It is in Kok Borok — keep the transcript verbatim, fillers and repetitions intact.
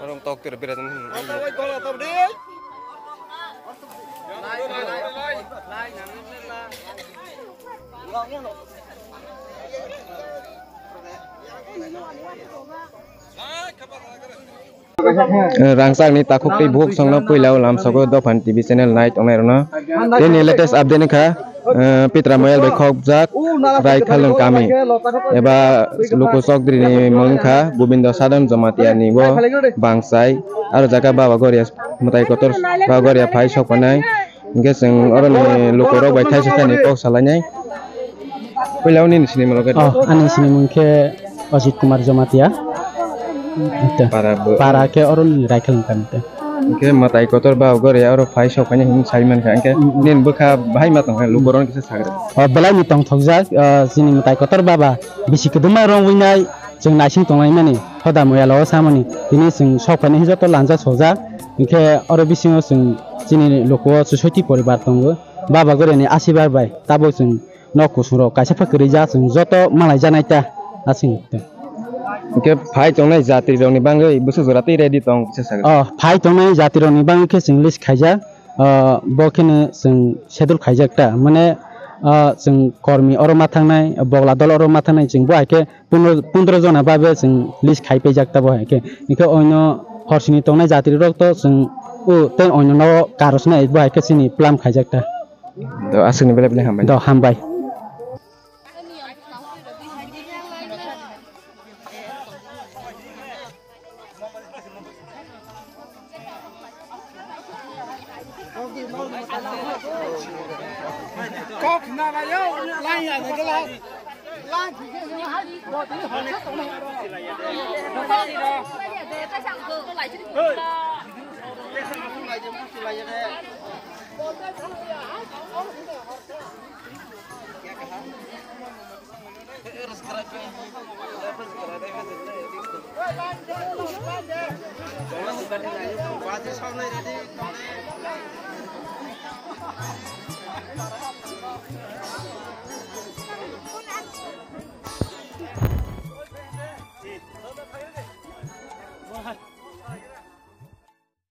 Tok tira bira jan hin. Rangchakni takhuk tei bukhuk songno puila o lamsogo Dophan T V channel nai tongnai rwno. Tini latest update wngkha, eh, Pitra Moyal bai khokjak Raikhalung kami eba Luku Chokdri ni mung wngkha Gobindo Sadhan Jamatia ni bo bangchai aro jaga Baba Goria mwtai kotor Baba Goria phai sokphanai. Hingke chwng oroni lukurok bai thaisa thani kok salainai. Puila o nini sinimung rok khe? Oh, ani sinimung khe Ajit Kumar Jamatia. Ito. Para bo- Para khe oroni Raikhalung kami te. Hingke mwtai kotor ba gori oro phai sok phai hinwi sai mankha. Hingke Mm, mm. Nini bwkha bahai ma tongkha lukurok kisa sagra. Oh, belai ni tongthokjak, ah, chini mwtai kotor baba bisi kwdwma rong winai. Chwng naising tonglaimani hoda moyalo o samani tini chwng sok phainai joto lanja sojak. Hinkhe oro bisingo chwng chini luku o chusoti poribar tongo. Baba Goriani asibar bai tabuk chwng nok kusungrok kaisa pha kwrwi jak, chwng joto malai janai ta aswk. Hinkhe phai tongnai jatrirokni bagwi bwswk jora tei ready tong kisa sagra. Oh, phai tongnai jatrirokni bagwi khe chwng list khaijak. Ah, bo kheno chwng schedule khaijak ta, mane, ah, chwng kormi oro ma thangnai, bogla dol oro ma thangnai, chwng bo hai khe pondro, pondro jona babe chwng list khai paijak ta bo hai khe. Hingkhe oino horsini tongnai jatrirok to chwng o tei oino no karosnai bo hai khe chini plan khaijak ta. Do aswkni belai belai hambai. Do hambai.